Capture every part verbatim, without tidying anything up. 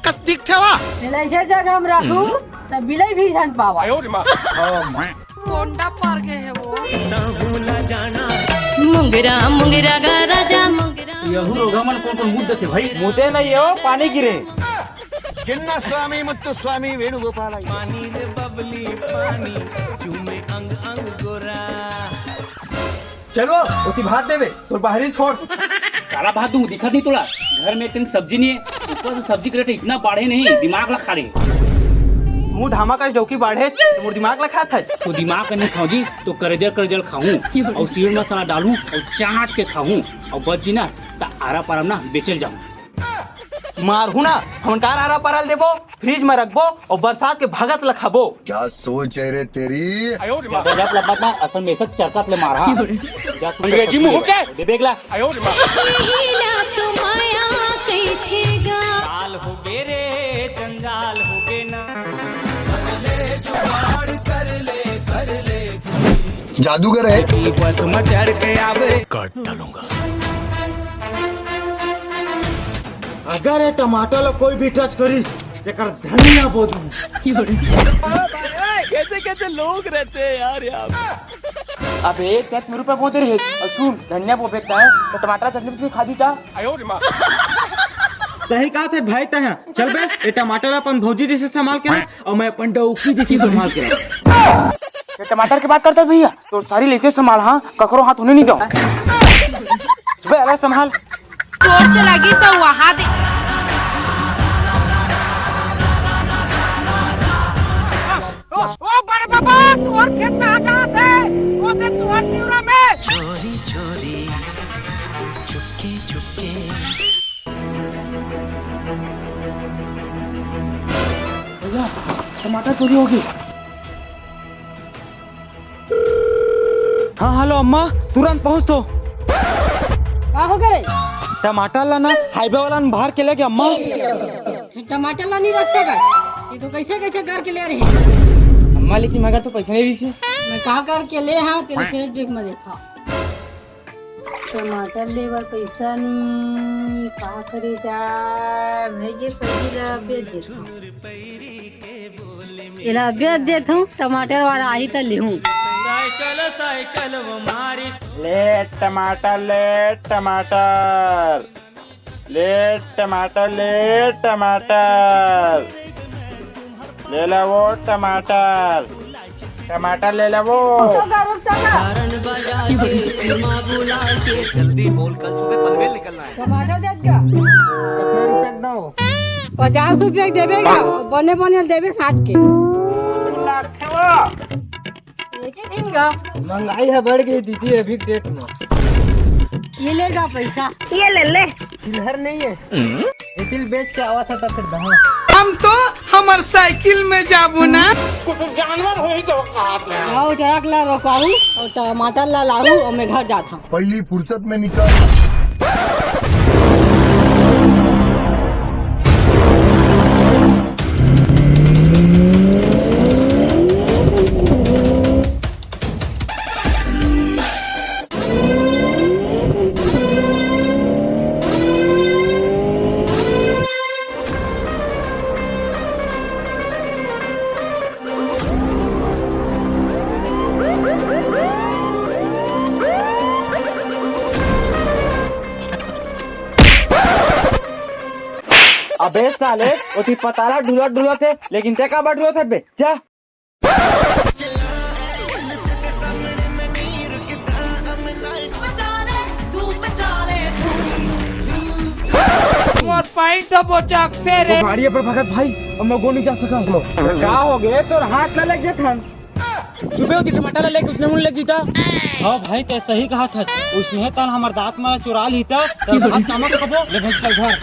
कस दिखथे वा। तेला ऐसे जगह में रखू, त बिलई भी झन पावा। कोंडा पर गए है वो। मुंगरा मुंगरा गा राजा मुंगरा। यहू रोगा मन कोन कोन मुद्दा थे भाई? मुझे नहीं हो, पानी गिरे। चिन्ना स्वामी मुत्तु स्वामी वेणुगोपाल। पानी रे बबली पानी, चूमे अंग अंग गोरा। चलो, ओती भात देवे, तोर बाहरी छोड़। काला भात दूं, दिखत नहीं तोला। घर में इतनी सब्जी नहीं है, ऊपर से सब्जी के रेट इतना बाढ़े नहीं, दिमाग ला खा ले। मुंह धामा का डौकी बाढ़े, तो मोर दिमाग ला खात है। तो दिमाग का नहीं खाऊं जी, तो करजल करजल खाऊं। और सीर मसाला डालूं और चाट के खाऊं। और बच जी ना, त आरा पारा म ना बेचल जाऊं। मारहूं ना, हमन कार आरा पारा ल देबो, फ्रिज में रखबो और बरसात के भगत ल खाबो। क्या सोच है रे तेरी? ज्यादा गप लपट ना, असल में ऐसा चरकत ले मार, हाँ। जा तू अंग्रेजी में हो क्या? दे बेगला। पहिला तो माया कइथे गा। साल हो गे रे, जंजाल हो गे ना। जादूगर है। बस में चढ़ के आवे। काट डालूंगा। अगर ये टमाटर ला कोई भी टच करी, तेकर धनिया बो दूं। कैसे कैसे लोग रहते हैं यार यहाँ। अबे, क्या मेरे ऊपर बोल दे रहे? और सुन, धनिया बो फेंकता है, तो टमाटर चटनी भी खा दी क्या? सही कहा थे भाई तैं। चल बे, ये टमाटर अपन भौजी जैसे संभाल के रख, और मैं अपन डौकी जैसे संभाल के रख। ये टमाटर की बात करता है भैया, तो सारी लेसे संभाल, हाँ, ककरो हाथ होने नहीं दो। बे, अलग संभाल। जोर से लगी सब वहां दे। ओ, ओ बड़े बाबा, तुहर खेत में आ जात है, ओ दे तुहर तिवरा में। चोरी चोरी, चुपके चुपके। भैया, टमाटर चोरी होगी। हाँ, हेलो अम्मा, तुरंत पहुँच तो। का हो गे रे? टमाटर ला ना हाईवे वाला ने बाहर के ले गया अम्मा। टमाटर ला नहीं रखते का? ये तो कैसे कैसे करके ले रहे हैं। अम्मा, लेकिन मगर तो पैसा नहीं रही। मैं कहाँ करके ले हाँ, तेरे सेठ देख मैं देखा। टमाटर ले बर पैसा नहीं, का करे जा? भाई ये पहली ला बेच देता हूँ। एला बेच देत हूँ, टमाटर वाला आही त लेहूँ। साइकिल, साइकिल वो मारी। ले टमाटर, ले टमाटर, ले टमाटर, ले टमाटर, ले ला वो टमाटर, टमाटर ले ला वो। जल्दी बोल, कल सुबह पनवेल निकलना है। टमाटर दे दिया। कितना रुपया के दाम? पचास रुपया के देबे का, बने बने देबे साठ के। एक ही दिन का। महंगाई है बढ़ गई दीदी अभी डेट में। ये लेगा पैसा। ये ले ले। चिल्हर नहीं है। ये दिल बेच के आवा था तब फिर दहा। हम तो हमर साइकिल में जाबो ना। कुछ जानवर हो ही तो औकात में। आओ ट्रक ला रोकाऊ और टमाटर ला लाऊ और मैं घर जाता हूँ। पहली फुर्सत में निकल। अबे साले, ओती पताला ढुलत ढुलत हे, लेकिन ते काबर ढुलत हे बे? जा। मोर पैंट तो बोचकथे रे। वो गाड़ी पर भगत भाई, अब मैं गो नहीं जा सका। का हो गए? तोर हाथ ला लग गया था। सुबह होती टमाटर ला लेके उसने मुड़ लग जीता। हाँ भाई, ते सही कहा था। उसने तन हमर दांत मारा चुरा ली था। तब हाथ कामा को कबो? ले भाई चल घर।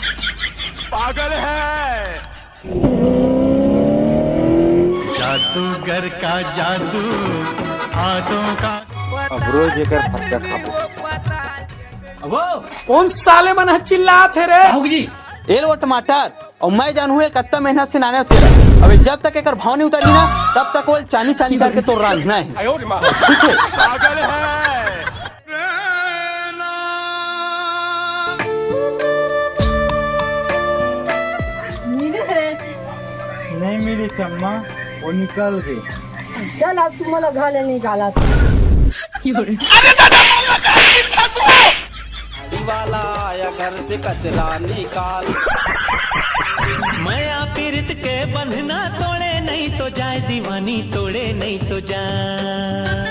पागल है। जादूगर का जादू, हाथों का। अब रोज एकर फटका खाबो। अब कौन साले मन ह चिल्लात हे रे? बाबू जी। ए लो टमाटर। अउ मैं जानहूं, ये कत्ता मेहनत से लाने हों तेला। अबे जब तक एकर भाव नहीं उतरही ना, तब तक वो चानी चानी करके तोर रांधना हे। ठीक हे? मिले रे। नहीं मिली चम्मा, वो निकल गई। चल, अब तू मोला घर ले निकाला। गाड़ी वाला आया घर से कचरा निकाल। मया पीरित के बंधना तोड़े नहीं तो जाए दीवानी, तोड़े नहीं तो जाए।